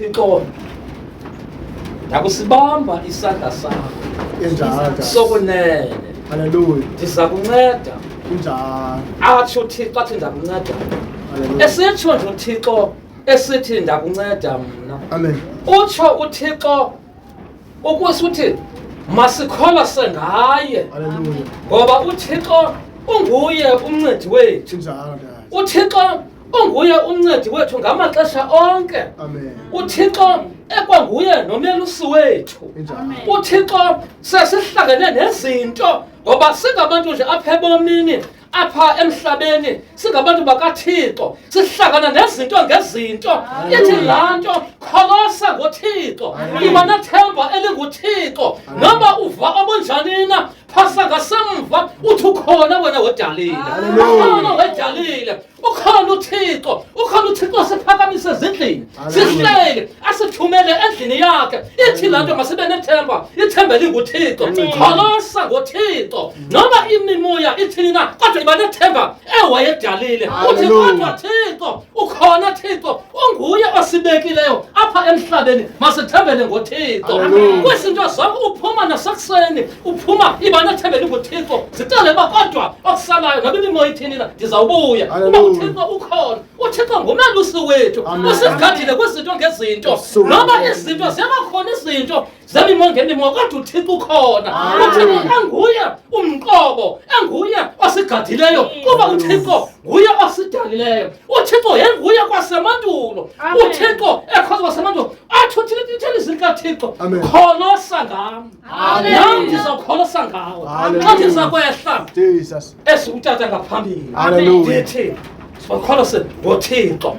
Thixo, ndakusibamba isandla sakho Injalo tata. sokunene, Hallelujah. ndiza kunceda. Injalo. Atsho uThixo athi ndakunceda. Hallelujah. Esitsho nje uThixo esithi ndakunceda mna. Amen. Utsho uThixo ukuze uthi masikholose ngaye, Hallelujah. ngoba uThixo unguye umncedi wethu. Injalo tata. UThixo unguye umncedi wethu ngamaxesha onke. Amen. UThixo ekwanguye nomelusi wethu. Injalo. UThixo sesihlangene nezinto, ngoba singabantu nje apha ebomini, apha emhlabeni, singabantu bakaThixo, sihlangana nezinto ngezinto. Ithi laa nto, kholosa ngoThixo, iba nethemba elinguThixo. Noba uva obunjani na, phasa ngasemva, uthi ukhona wena wedalile, ukhona wedalile, ukhona uThixo, ukhona uThixo siphakamise ezindlini, sihlele asithumele endlini yakhe. Ithi laa nto masibe nethemba, ithemba elinguThixo. Kholosa ngoThixo noba imimoya ithini na, kodwa iba nethemba ewayedalile, uthi kodwa Thixo ukhona, Thixo unguye osibekileyo apha emhlabeni, masithembele ngoThixo kwizinto zonke. Uphuma nasekuseni, uphuma, iba nethemba elinguThixo, zixele uba kodwa okusalayo noba imimoya ithini na, ndizawubuya kuba uThixo ukhona. UThixo ngumelusi wethu, usigadile kwizinto ngezinto, noba izinto ziyabakhona, izinto zemimoya ngemimoya, kodwa uThixo ukhona. UThixo enguye umqobo, enguye osigadileyo, kuba uThixo nguye osidalileyo. UThixo yenguye kwasemandulo, uThixo ekhoza kwasemandulo. Athi uthile izwi likaThixo, Amen. kholosa ngam, nam ndizawukholosa ngawe xa Hallelujah. ndiza kwehla Jesus. esiwutata ngaphambili. Hallelujah. Ndithi sibakholose ngoThixo.